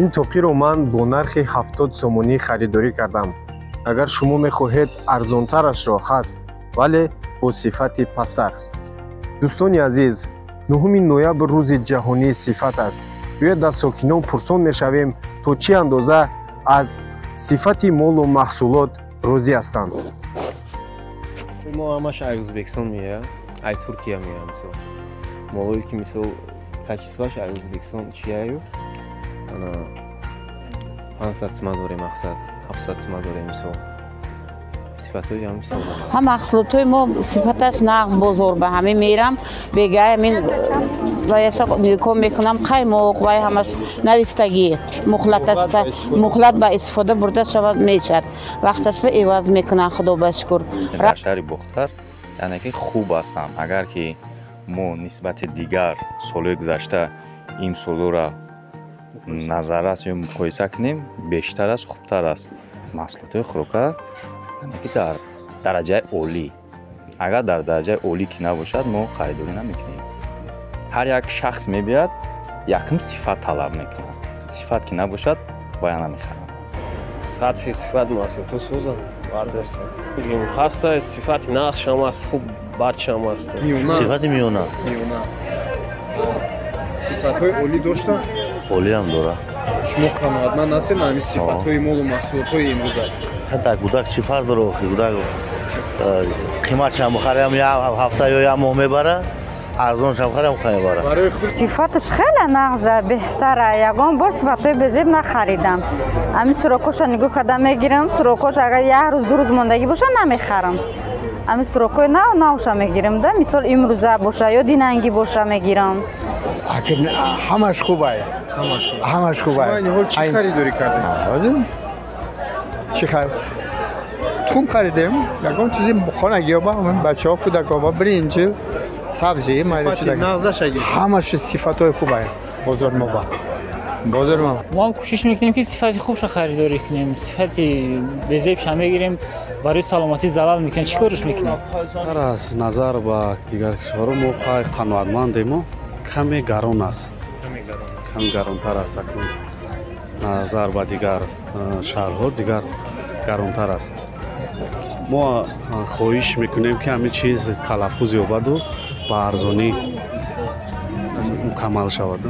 Ин тоқиро ман бо нархи 70 сомонӣ харидорӣ кардам. Агар шумо мехоҳед, арзонтарашро ҳаст, вале бо сифати пасттар. Дӯстони азиз, 9 ноябр рӯзи ҷаҳонии сифат аст. Биёед, аз сокинон пурсон мешавем, то чӣ андоза аз сифати молу маҳсулот розӣ ҳастанд. Мо ҳамаш ай Ӯзбекистон меояд, ай Туркия меояд. Мисол, молое ки, мисол, качествоаш ай Ӯзбекистон чияю, ана 500 сима дорем, мақсад 700 сима дорем, мисол, сифатҳои ҳам мисол. Ҳам маҳсулотҳои мо сифаташ нағз. Бозор ба ҳамин мерам, бегай ҳамин ваяша нигоҳ мекунам, қаймоқ вай ҳамаш навистагӣ, муҳлаташта, муҳлат ба истифода бурда шавад, мешавад, вақташ ба иваз мекунанд, худо ба шукр. Дар шаҳри Бохтар, яъне ки, хуб ҳастанд. Агар ки мо нисбати дигар солҳои гузашта ин солҳоро назаррас ё муқоиса кунем, бештар аст, хубтар аст маҳсулотҳои хӯрока, яъне ки дар дараҷаи олӣ. Агар дар дараҷаи олӣ ки набошад, мо харидорӣ намекунем. Ҳар як шахс мебиёяд, якум сифат талаб мекунад. Сифат ки набошад, вая намехарад. Сатҳи сифат маҳсулотҳо созанд, бардастанд, ҳаста, сифати нағзшам аст, хуб, бадшам аст. Сифати миёна. Миёна. Сифатҳои олӣ дошта? Олиам дора. Шумо қаноатманд ҳастед ҳамин сифатҳои молу маҳсулотҳои имрӯза? Дар гудак чӣ фарқ дора охи? Гудак қиматшам бихарам, як ҳафта ё як моҳ мебара, арзоншам харам, мебара. Барои худ. Сифаташ хеле нағза, беҳтара. Ягон бор сифатҳои безеб нахаридам. Ҳамин срокоша нигоҳ карда мегирам. Срокош агар як рӯз, 2 рӯз мондагӣ боша, намехарам. Ҳамин срокҳои нав навша мегирам да, мисол, имрӯза боша ё динангӣ боша, мегирам. Ҳамаш хубай, ҳамаш хубай. Шумо айни ҳол чӣ харидорӣ кардед? Чӣ тухм харидем, ягон чизи хонагиёба, бачаҳо, кӯдакоба, биринҷ, сабзӣ. Нағзаша гирифт? Ҳамаш сифатҳои хубай. Бозор мо ба бозор мо. Мо ҳам кӯшиш мекунем, ки сифати хубша харидорӣ кунем. Сифати безебша мегирем, барои саломатӣ залал мекунем, чӣ корш мекунем? Аз назар ба дигар кишварҳо мо хай қаноатмандему, каме гарон аст, каме гаронтар аст акнун назар ба дигар шаҳрҳо, дигар гаронтар аст. Мо хоҳиш мекунем, ки ҳамин чиз талаффуз ёбаду ба арзонӣ мукаммал шавад.